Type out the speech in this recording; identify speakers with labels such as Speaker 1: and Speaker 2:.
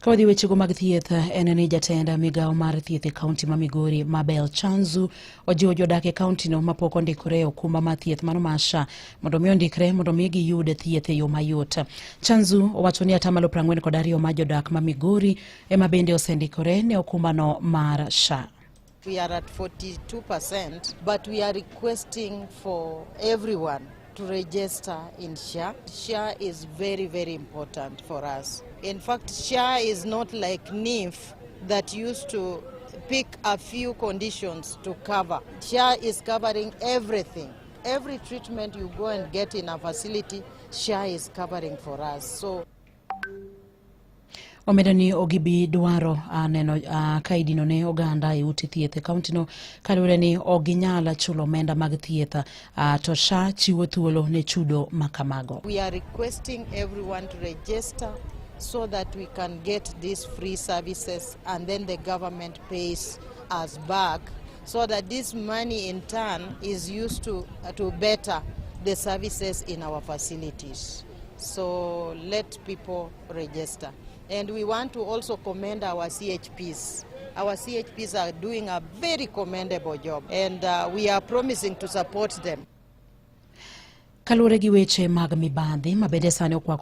Speaker 1: Ka wadhi wechego mag thieth, en ni jatend migawo mar thieth e kaunti ma Migori, Mabel Chanzu, ojiwo jodak e kauntino mapok ondikore e okumba mar thieth mano mar SHA mondo mi ondikre mondo mi giyud thieth e yo mayot. Chanzu owacho ni 42% mar jodak ma Migori ema bende osendikore ne okumbano mar SHA.
Speaker 2: We are at 42%, but we are requesting for everyone to register in SHA. SHA is very, very important for us. In fact, SHA is not like NHIF that used to pick a few conditions to cover. SHA is covering everything. Every treatment you go and get in a facility, SHA is covering for us. So
Speaker 1: Omedo ni ogibi dwaro neno ka idino ne oganda e ute thieth e kauntino kaluwore ni ok ginyal chulo omenda mag thieth, to SHA chiwo thuolo ne chudo makamago.
Speaker 2: We are requesting everyone to register so that we can get these free services, and then the government pays us back so that this money in turn is used to better the services in our facilities. So let people register. And we want to also commend our CHPs. Our CHPs are doing a very commendable job, and we are promising to support them.
Speaker 1: Kaluwore gi weche mag mibadhi ma bende sani okwako